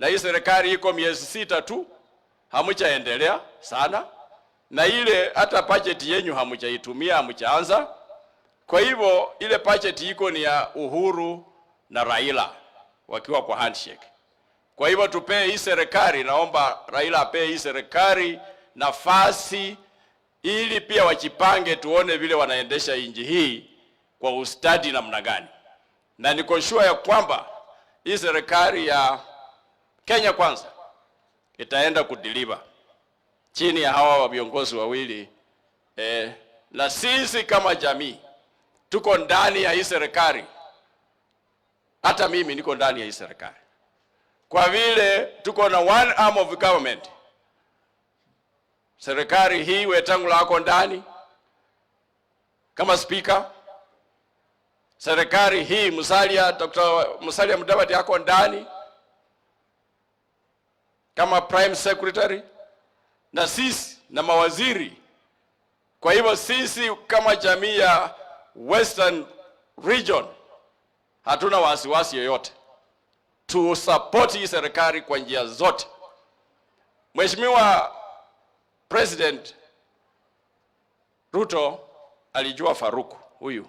Na hii serikali iko miezi 6 tu, hamujaendelea sana, na ile hata budget yenyu hamujaitumia, hamujaanza. Kwa hivyo ile budget iko ni ya Uhuru na Raila wakiwa kwa handshake. Kwa hivyo tupee hii serikali, naomba Raila apee hii serikali nafasi ili pia wajipange, tuone vile wanaendesha nchi hii kwa ustadi namna gani, na niko sure ya kwamba hii serikali ya Kenya Kwanza itaenda kudeliver chini ya hawa viongozi wawili na sisi kama jamii tuko ndani ya hii serikali. Hata mimi niko ndani ya hii serikali, kwa vile tuko na one arm of government. Serikali hii Wetangula ako ndani kama speaker. Serikali hii Musalia, Dr. Musalia Mudavadi ako ndani kama prime secretary, na sisi na mawaziri. Kwa hivyo sisi kama jamii ya Western Region hatuna wasiwasi yoyote, tu support hii serikali kwa njia zote. Mheshimiwa President Ruto alijua Faruku huyu.